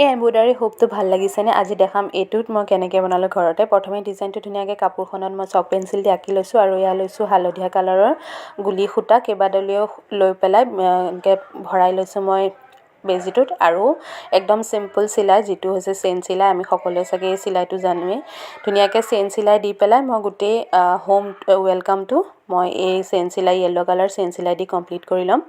এই এম্ব্ৰইডাৰী হুপটো ভাল লাগিছেনে? আজি দেখাম এইটোত মই কেনেকৈ বনালোঁ ঘৰতে। প্ৰথমে ডিজাইনটো ধুনীয়াকৈ কাপোৰখনত মই চক পেঞ্চিল দি আঁকি লৈছোঁ আৰু এয়া লৈছোঁ হালধীয়া কালাৰৰ গুলি সূতা কেইবাডালিও লৈ পেলাই এনেকৈ ভৰাই লৈছোঁ মই বেজীটোত। আৰু একদম চিম্পল চিলাই, যিটো হৈছে চেইন চিলাই, আমি সকলোৱে চাগে এই চিলাইটো জানোৱেই। ধুনীয়াকৈ চেইন চিলাই দি পেলাই মই গোটেই হোম ৱেলকামটো মই এই চেইন চিলাই, য়েল্ল' কালাৰ চেইন চিলাই দি কমপ্লিট কৰি ল'ম।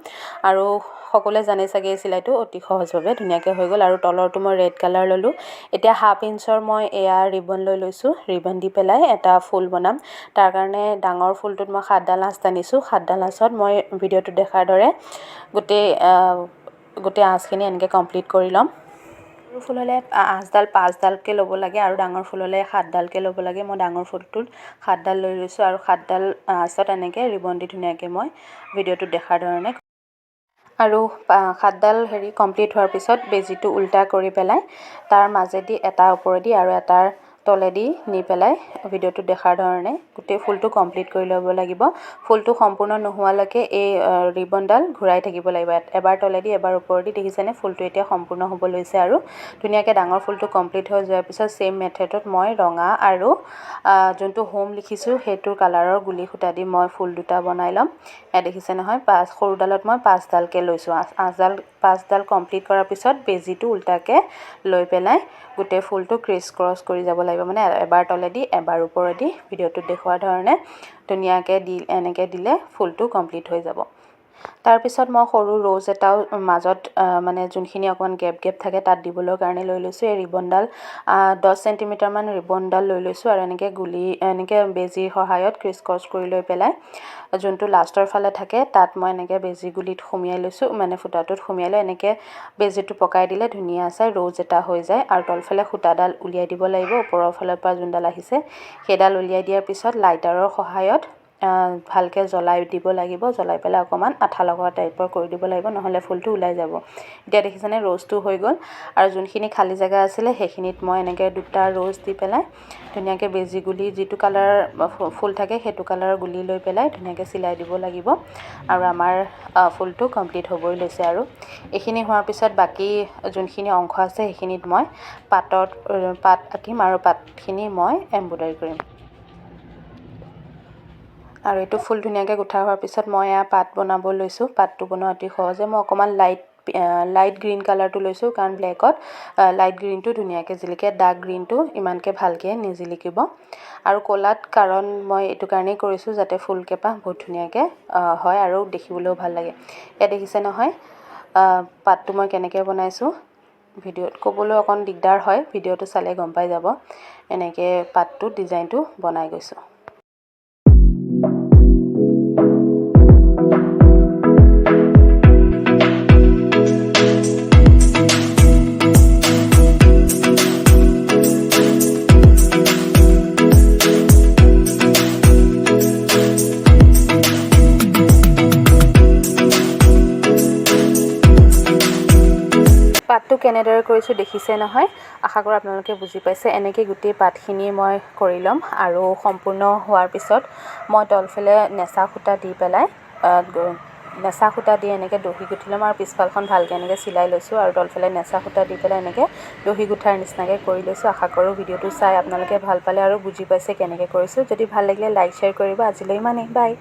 আৰু সকলোৱে জানে চাগে এই চিলাইটো অতি সহজভাৱে ধুনীয়াকৈ হৈ গ'ল। আৰু তলৰটো মই ৰেড কালাৰ ল'লোঁ। এতিয়া হাফ ইঞ্চৰ মই এয়া ৰিবন লৈ লৈছোঁ। ৰিবন দি পেলাই এটা ফুল বনাম। তাৰ কাৰণে ডাঙৰ ফুলটোত মই 7ডাল আঁচ টানিছোঁ। 7ডাল আঁচত মই ভিডিঅ'টোত দেখাৰ দৰে গোটেই আঁচখিনি এনেকৈ কমপ্লিট কৰি ল'ম। সৰু ফুল হ'লে আঁচডাল 5ডালকৈ ল'ব লাগে আৰু ডাঙৰ ফুল হ'লে 7ডালকৈ ল'ব লাগে। মই ডাঙৰ ফুলটোত 7ডাল লৈ লৈছোঁ আৰু 7ডাল আঁচত এনেকৈ ৰিবন দি ধুনীয়াকৈ মই ভিডিঅ'টোত দেখাৰ ধৰণে আৰু 7ডাল হেৰি কমপ্লিট হোৱাৰ পিছত বেজীটো উল্টা কৰি পেলাই তাৰ মাজেদি এটা ওপৰেদি আৰু এটাৰ তলেদি নি পেলাই ভিডিঅ'টোত দেখাৰ ধৰণে গোটেই ফুলটো কমপ্লিট কৰি ল'ব লাগিব। ফুলটো সম্পূৰ্ণ নোহোৱালৈকে এই ৰিবনডাল ঘূৰাই থাকিব লাগিব, এবাৰ তলেদি এবাৰ ওপৰেদি। দেখিছেনে, ফুলটো এতিয়া সম্পূৰ্ণ হ'ব লৈছে। আৰু ধুনীয়াকৈ ডাঙৰ ফুলটো কমপ্লিট হৈ যোৱাৰ পিছত ছেইম মেথডত মই ৰঙা আৰু যোনটো হোম লিখিছোঁ সেইটোৰ কালাৰৰ গুলি সূতা দি মই ফুল দুটা বনাই ল'ম। এয়া দেখিছে নহয়, সৰুডালত মই 5ডালকৈ লৈছোঁ। আঁচডাল 5ডাল কমপ্লিট কৰাৰ পিছত বেজীটো উল্টাকৈ লৈ পেলাই গোটেই ফুলটো ক্ৰিছ ক্ৰছ কৰি যাব লাগিব, মানে এবাৰ তলেদি এবাৰ ওপৰেদি ভিডিঅ'টোত দেখুওৱাৰ ধৰণে ধুনীয়াকৈ দি এনেকৈ দিলে ফুলটো কমপ্লিট হৈ যাব। তাৰপিছত মই সৰু ৰ'জ এটাও মাজত, মানে যোনখিনি অকণমান গেপ গেপ থাকে তাত দিবলৈ কাৰণে লৈ লৈছোঁ। এই ৰিবনডাল 10 চেণ্টিমিটাৰমান ৰিবনডাল লৈ লৈছোঁ আৰু এনেকৈ গুলি এনেকৈ বেজীৰ সহায়ত ক্ৰিছ ক্ৰছ কৰি লৈ পেলাই যোনটো লাষ্টৰ ফালে থাকে তাত মই এনেকৈ বেজী গুলিত সুমিয়াই লৈছোঁ, মানে ফুটাটোত সুমিয়াই লৈ এনেকৈ বেজীটো পকাই দিলে ধুনীয়া চাই ৰ'জ এটা হৈ যায়। আৰু তলফালে সূতাডাল উলিয়াই দিব লাগিব, ওপৰৰ ফালৰ পৰা যোনডাল আহিছে সেইডাল উলিয়াই দিয়াৰ পিছত লাইটাৰৰ সহায়ত ভালকৈ জ্বলাই দিব লাগিব। জ্বলাই পেলাই অকণমান আঠা লগোৱা টাইপৰ কৰি দিব লাগিব, নহ'লে ফুলটো ওলাই যাব। এতিয়া দেখিছেনে ৰ'জটো হৈ গ'ল। আৰু যোনখিনি খালী জেগা আছিলে সেইখিনিত মই এনেকৈ দুটা ৰ'জ দি পেলাই ধুনীয়াকৈ বেজী গুলি যিটো কালাৰ ফুল থাকে সেইটো কালাৰৰ গুলি লৈ পেলাই ধুনীয়াকৈ চিলাই দিব লাগিব। আৰু আমাৰ ফুলটো কমপ্লিট হ'বই লৈছে। আৰু এইখিনি হোৱাৰ পিছত বাকী যোনখিনি অংশ আছে সেইখিনিত মই পাত আঁকিম আৰু পাতখিনি মই এম্ব্ৰইডাৰী কৰিম। আৰু এইটো ফুল ধুনীয়াকৈ গুঠা হোৱাৰ পিছত মই এয়া পাত বনাব লৈছোঁ। পাতটো বনোৱা অতি সহজে। মই অকণমান লাইট গ্ৰীণ কালাৰটো লৈছোঁ, কাৰণ ব্লেকত লাইট গ্ৰীণটো ধুনীয়াকৈ জিলিকে, ডাৰ্ক গ্ৰীণটো ইমানকৈ ভালকৈ নিজিলিকিব। আৰু ক'লাত কাৰণ মই এইটো কাৰণেই কৰিছোঁ যাতে ফুলকেইপাহ বহুত ধুনীয়াকৈ হয় আৰু দেখিবলৈও ভাল লাগে। এয়া দেখিছে নহয় পাতটো মই কেনেকৈ বনাইছোঁ, ভিডিঅ'ত ক'বলৈ অকণ দিগদাৰ হয়, ভিডিঅ'টো চালে গম পাই যাব। এনেকৈ পাতটো ডিজাইনটো বনাই গৈছোঁ। পাতটো কেনেদৰে কৰিছোঁ দেখিছে নহয়, আশা কৰোঁ আপোনালোকে বুজি পাইছে। এনেকৈ গোটেই পাতখিনি মই কৰি ল'ম আৰু সম্পূৰ্ণ হোৱাৰ পিছত মই তলফালে নেচা সূতা দি পেলাই নেচা সূতা দি এনেকৈ দহি গুঠি ল'ম। আৰু পিছফালখন ভালকৈ এনেকৈ চিলাই লৈছোঁ আৰু তলফালে নেচা সূতা দি পেলাই এনেকৈ দহি গুঠাৰ নিচিনাকৈ কৰি লৈছোঁ। আশা কৰোঁ ভিডিঅ'টো চাই আপোনালোকে ভাল পালে আৰু বুজি পাইছে কেনেকৈ কৰিছোঁ। যদি ভাল লাগিলে লাইক শ্বেয়াৰ কৰিব। আজিলৈ ইমানেই, বাই।